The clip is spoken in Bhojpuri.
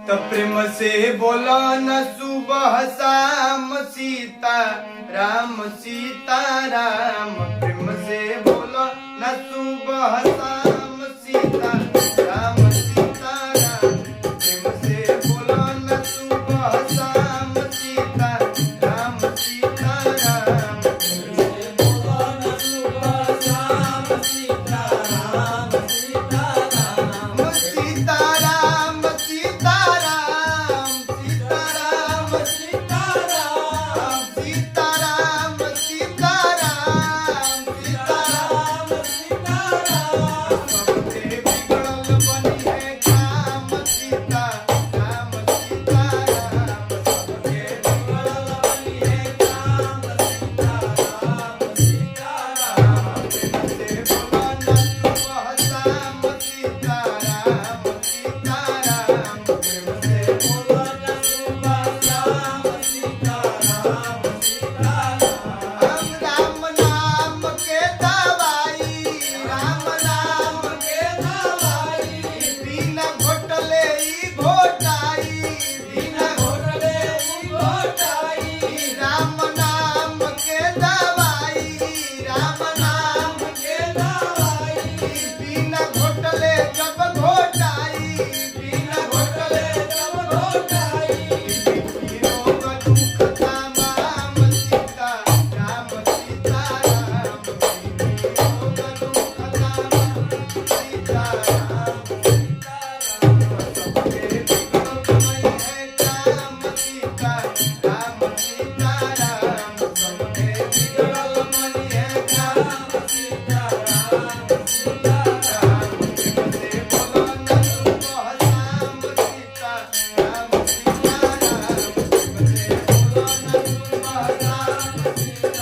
त प्रेम से बोलो न सुबह शाम सीता राम, सीता राम। प्रेम से बोलो न सुबह शाम सीता राम, सीता राम। प्रेम से बोलो न सुबह शाम सीता राम, सीता राम। सीता राम, सीता राम, सीता राम, सीता राम, सीता राम, सीता राम, सीता राम, सीता राम। सबके बिगड़ल बनी है काम सीता राम, सीता राम। सबके बिगड़ल बनी है काम सीता राम, सीता राम। प्रेम से बोलो न सुबह शाम सीता राम, सीता राम। प्रेम से बोलो न सुबह शाम सीता राम, सीता राम। हम राम नाम के दवाई, राम नाम के दवाई, बिना घोटले ई घोटाई, बिना घोटले ई घोटाई। राम नाम के दवाई, राम नाम के दवाई, बिना घोटले जब घोटाई, बिना घोटले जब घोटाई। रोग दुख तमाम सीता राम, सीता राम। रोग दुख तमाम सीता राम, सीता राम। सबके बिगड़ल बनई है काम सीता राम, सीता राम। सबके बिगड़ल बनी है काम सीता राम, सीता राम। प्रेम से बोलो न सुबह शाम सीता राम, सीता राम। प्रेम से बोलो न सुबह शाम सीता